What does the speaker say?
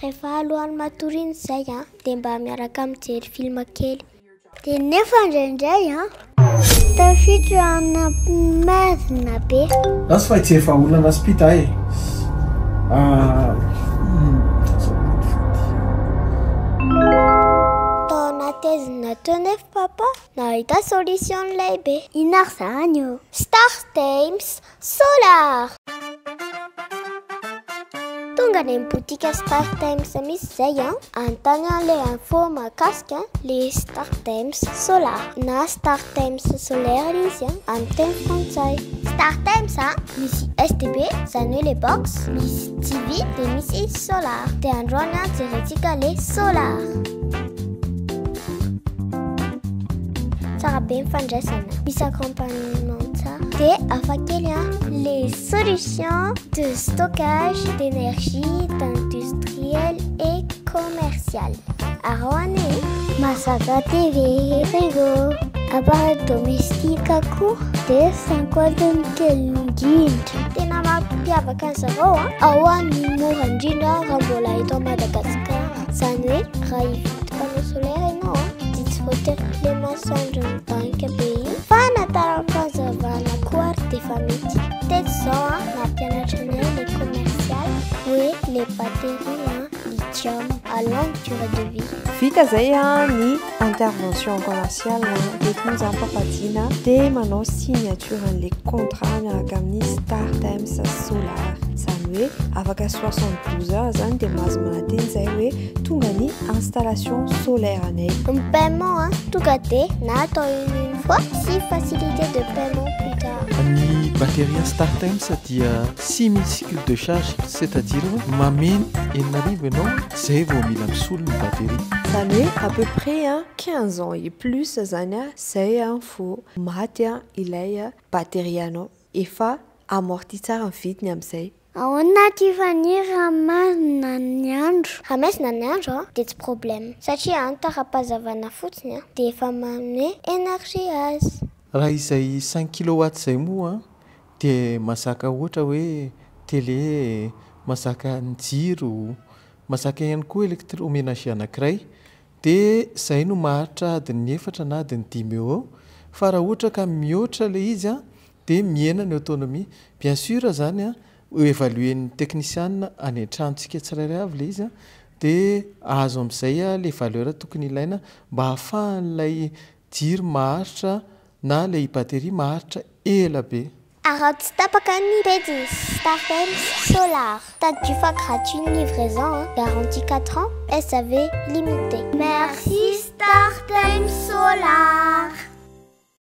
Rehefa alohan'ny matory iny izay an, dia mba miaraka mijery film kely. Dia nefa indraindray an, tafiditra anaty maizina be. Lasa fa hijery vahaolana spita e. Tao anaty haizina teo nefa papa nahita solution lehibe. Inona ary izany ô? Startimes Solar! Tonga any amin'ny boutique Startimes mihitsy izay an, anontany an'ilay info mahakasika le Startimes Solar na Startimes Solaire izy an, amin'ny teny frantsay. Startimes an, misy STB, izany hoe le box, misy TV dia misy solar. Dia androany an, jerentsika le solar. Tsara be ny fandraisana, misy accompagnement tsara. Dia hafa kely an, les solutions de stockage d'énergie industrielle et commerciale. Araho anie e! Mahazaka TV, frigo, appareil domestique koa dia cinquante kely indrindra. Tena mampiavaka ny zareo an, ao ny mora indrindra raha mbola eto Madagasikara. Izany hoe raha hividy panneau solaire ianao an, dia tsy voatery le masoandro midanika be iny fa na tara-pahazavana koa ary dia efa mety. Teto izao an, nampianatra anay le commercial hoe le batterie an, lithium à longue durée de vie. Vita zay ny intervention commerciale dia tonga zany papadina dia manao signature an'le contrat miaraka amin'ny Startimes Solar. Izany hoe afaka 72 heures zany dia mahazo manantena izay hoe tonga ny installation solaire anay. Ny paiement an, tonga dia na atao une une fois sy facilité de paiement plus tard. Ny batterie Startimes dia 6000 cycles de charge, c'est à dire hoe mameno 6000 ianao zay vao mila misolo ny batterie. Izany hoe à peu près 15 ans et plus zany zay vao maty ilay batterie anao. Efa amorti tsara ny vidiny amin'izay. Ahoana Tiffany raha maizina ny andro? Raha maizina ny andro an, dia tsy problème satria an tara-pahazavana fotsiny an dia efa manome énergie azy. Raha izay cinq kilowatts izay moa an dia mazaka ohatra hoe télé, mazaka ny jiro, mazaka ihany koa électroménager anankiray dia izay no maharitra adin'ny efatra na adin'ny dimy eo eo fa raha ohatra ka mihoatra ilay izy an dia mihena ny autonomie. Bien sûr izany an, ho évaluer-n'ny teknisiana any an-tranontsika tsirairay avy ilay izy an, dia azo amin'izay ilay valeur tokony ilaina mba hahafahan'ilay jiro maharitra na ilay batterie maharitra ela be. Araho tsy tapaka ny pejiny Startimes Solar. Tadidio fa gratuit ny livraison, garantie 4 ans, SAV limité. Merci Startimes Solar.